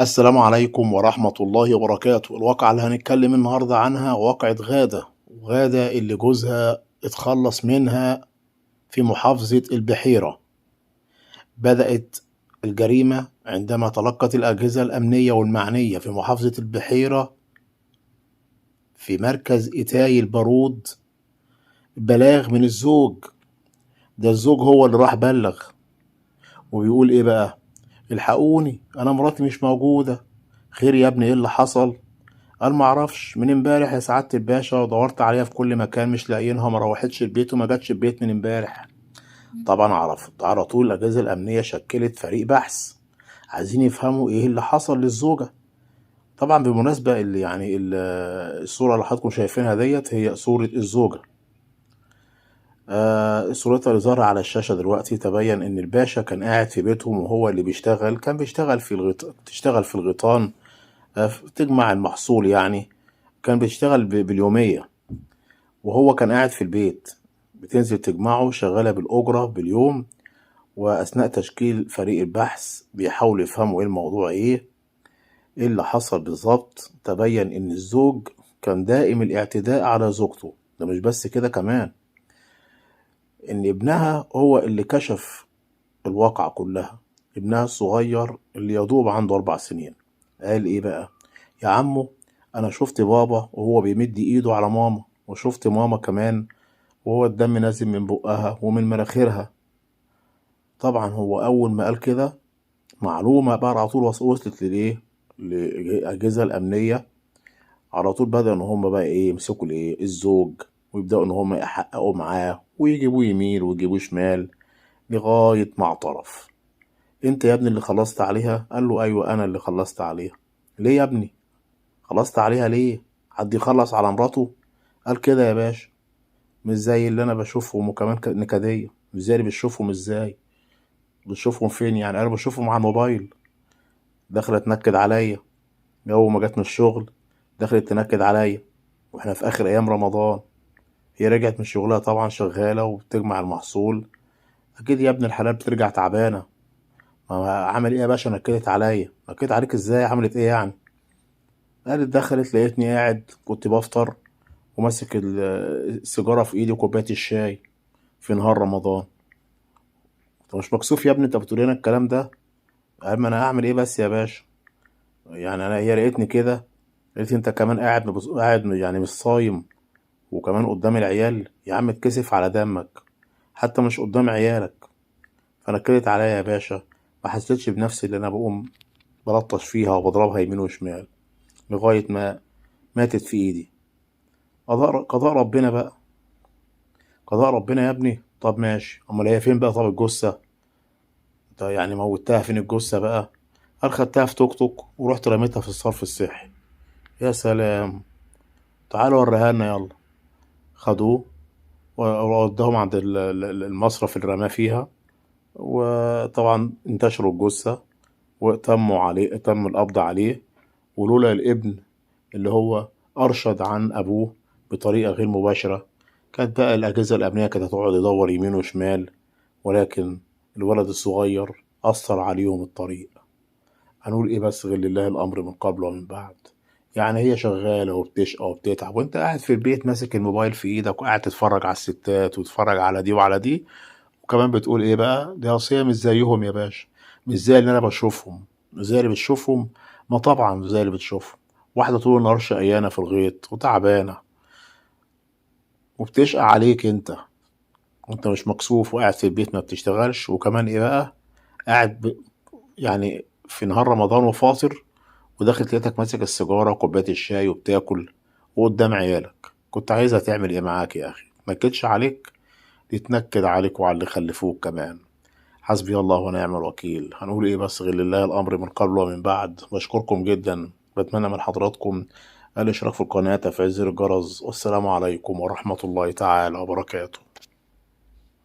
السلام عليكم ورحمة الله وبركاته. الواقعة اللي هنتكلم النهاردة عنها واقعة غادة، وغادة اللي جوزها اتخلص منها في محافظة البحيرة. بدأت الجريمة عندما تلقت الأجهزة الأمنية والمعنية في محافظة البحيرة في مركز إتاي البارود بلاغ من الزوج. ده الزوج هو اللي راح بلغ وبيقول إيه بقى؟ الحقوني، أنا مراتي مش موجودة. خير يا ابني، ايه اللي حصل؟ قال معرفش، من امبارح يا سعادة الباشا ودورت عليها في كل مكان مش لاقيينها، ما روحتش البيت وما جاتش البيت من امبارح. طبعا عرفت على طول الأجهزة الأمنية شكلت فريق بحث، عايزين يفهموا ايه اللي حصل للزوجة. طبعا بالمناسبة اللي يعني الصورة اللي حضراتكم شايفينها ديت هي صورة الزوجة. صورتها اللي ظاهرة على الشاشة دلوقتي. تبين إن الباشا كان قاعد في بيتهم وهو اللي بيشتغل، كان بيشتغل في تشتغل في الغيطان، تجمع المحصول يعني، كان بيشتغل باليومية وهو كان قاعد في البيت، بتنزل تجمعه، شغالة بالأجرة باليوم. وأثناء تشكيل فريق البحث بيحاولوا يفهموا إيه الموضوع، إيه اللي حصل بالظبط. تبين إن الزوج كان دائم الاعتداء على زوجته. ده مش بس كده، كمان إن ابنها هو اللي كشف الواقعة كلها، ابنها الصغير اللي يدوب عنده 4 سنين. قال إيه بقى؟ يا عمو أنا شفت بابا وهو بيمد إيده على ماما، وشفت ماما كمان وهو الدم نازل من بقها ومن مناخيرها. طبعا هو أول ما قال كده معلومة بقى على طول وصلت للإيه؟ للأجهزة الأمنية. على طول بدأوا إن هم بقى إيه، يمسكوا الإيه؟ الزوج، ويبدأوا إن هم يحققوا معاه ويجيبوه يمين ويجيبوه شمال لغاية ما اعترف. أنت يا ابني اللي خلصت عليها؟ قال له أيوة أنا اللي خلصت عليها. ليه يا ابني خلصت عليها؟ ليه حد يخلص على مراته؟ قال كده يا باشا، مش زي اللي أنا بشوفهم، وكمان نكدية، مش زي اللي بتشوفهم. إزاي بتشوفهم فين يعني؟ أنا بشوفهم على الموبايل. دخلت تنكد عليا أول ما جت من الشغل، دخلت تنكد عليا واحنا في آخر أيام رمضان. هي رجعت من شغلها طبعا شغالة وبتجمع المحصول، أكيد يا ابن الحلال بترجع تعبانة. ما عمل إيه يا باشا؟ نكدت عليا. نكدت عليك إزاي؟ عملت إيه يعني؟ قالت دخلت لقيتني قاعد كنت بفطر وماسك السيجارة في إيدي وكوباية الشاي في نهار رمضان. أنت مش مكسوف يا ابني أنت بتقول لنا الكلام ده؟ أما أنا أعمل إيه بس يا باشا؟ يعني أنا هي لقيتني كده، لقيت أنت كمان قاعد قاعد يعني مش صايم وكمان قدام العيال. يا عم اتكسف على دمك، حتى مش قدام عيالك. فنكدت عليا يا باشا، ما حسيتش بنفسي اللي انا بقوم بلطش فيها وبضربها يمين وشمال لغاية ما ماتت في ايدي. قضاء ربنا بقى، قضاء ربنا يا ابني. طب ماشي، امال هي فين بقى؟ طب الجثة انت يعني موتها فين الجثة بقى؟ قال خدتها في توك توك ورحت رميتها في الصرف الصحي. يا سلام، تعالوا وريها لنا يلا. خدوه ووداهم عند المصرف اللي رماه فيها، وطبعا انتشروا الجثة وتموا عليه، تم القبض عليه. ولولا الابن اللي هو أرشد عن أبوه بطريقة غير مباشرة كانت بقى الأجهزة الأمنية كانت هتقعد تدور يمين وشمال، ولكن الولد الصغير أثر عليهم الطريق. هنقول إيه بس غير لله الأمر من قبل ومن بعد. يعني هي شغالة وبتشقى وبتتعب، وانت قاعد في البيت ماسك الموبايل في ايدك وقاعد تتفرج على الستات وتتفرج على دي وعلى دي، وكمان بتقول ايه بقى؟ دي أصل هي مش زيهم يا باشا، مش زي اللي انا بشوفهم، مش زي اللي بتشوفهم. ما طبعا مش زي اللي بتشوفهم، واحدة طول النهار شقيانة في الغيط وتعبانة وبتشقى عليك انت، وانت مش مكسوف وقاعد في البيت ما بتشتغلش، وكمان ايه بقى؟ قاعد يعني في نهار رمضان وفاطر، وداخل لقيتك ماسك السيجارة وكوباية الشاي وبتاكل وقدام عيالك. كنت عايزها تعمل ايه معاك يا اخي؟ ما تنكدش عليك، يتنكد عليك وعلى اللي خلفوك كمان. حسبي الله ونعم الوكيل. هنقول ايه بس غير لله الامر من قبل ومن بعد. بشكركم جدا، بتمنى من حضراتكم الاشتراك في القناة، تفعيل زر الجرس، والسلام عليكم ورحمة الله تعالى وبركاته.